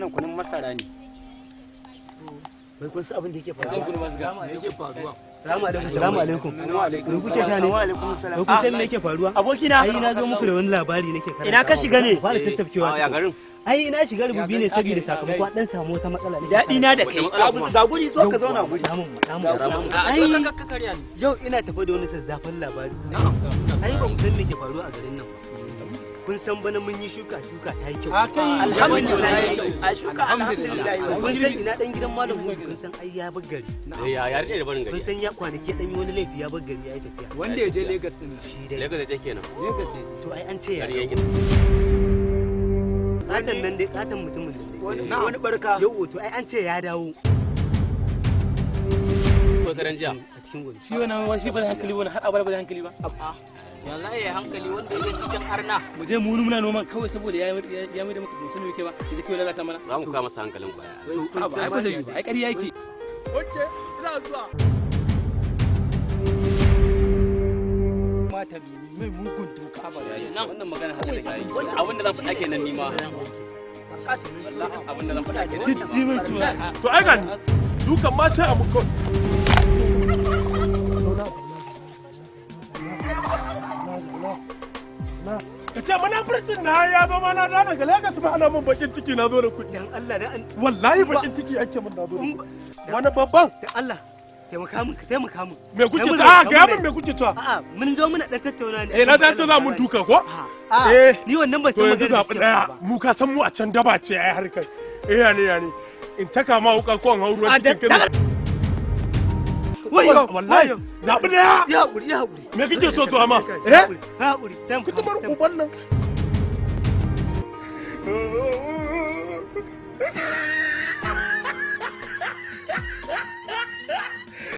Wannan kunun masara ne. Wai kun san abin da yake faruwa? Yake faruwa? Salamu alaikum, salamu alaikum. Wa Me kuke sha ne? Wa alaikum salam. Wai kun san me yake faruwa? Abokina. Ai na zo muku da wani labari nake karanta. Ina ka shiga ne? Fara tattafkewa. Ya garin? Ai ina shiga rububi ne saboda sakamakon dan samu wata matsala ne. Daɗi na da kai. Ga guri, zo ka zauna guri. Namun namun. Ai Ai yau ina tafe da wani zazzafan labari. Ai ba ku san me ke faruwa a garin nan ba. Kun san bana mun yi shuka, shuka ta yi kyau. Alhamdulillah. A shuka, alhamdulillah. Kun san ina dan gidan Malam Hudu, kun san ai ya bar gari. Ya ya rike da barin Kun gari. san ya kwanaki dan yi wani laifi, ya bar gari ya yi tafiya. Wanda ya je Lagos din nan. Shi dai. Lagos da take kenan. Lagos ne. To ai an ce ya Gari yankin. Katon nan dai, katon mutumin nan dai. Wani barka. Yau to ai an ce ya dawo. Ko karan jiya. A cikin gobe. Shi wannan wani shi ba da hankali, wani har abada ba da hankali ba. Ya za a yi hankali wanda ya cikin arna? Mu je mu muna noman kawai saboda ya ya mai da muka jinsu yake ba ya je kawai lalata mana. Za mu kawo masa hankalin kwaya. Ba ai ba zai yi ba, ai ƙarya yake. Oke, ina zuwa. Mata mai mugun duka. Wannan magana haka take. Abin da zan faɗa kenan ni ma. Wallahi abin da zan faɗa kenan. Jijji mai ciwo. To ai gani dukan ma sai a mun kawai. Ka ce munafurcin na ya zama na da daga Lagos ba, ana mun bakin ciki na zo da kuɗi. Dan Allah dan Wallahi bakin ciki ake mun na zo da kuɗi. Wani babban dan Allah taimaka min, ka taimaka min. Me kuke ta? A ga min me kuke cewa? A'a, mun zo muna dan tattauna ne. Eh, na ta ce za mun duka ko? A'a. Eh. Ni wannan ban To san yanzu magana da zaɓi suke ɗaya. faɗa ba. Mu ka san mu a can daba ce ai harkar. Eh ya ne ya ne. In taka ma wuka ko in hau ruwan A da cikin kano. Wayo. Wallahi zaɓi ɗaya. Ya hakuri, ya hakuri. Me kake so to amma? Ya Eh? hakuri, ya hakuri. Taimaka Kutumar min. uban nan.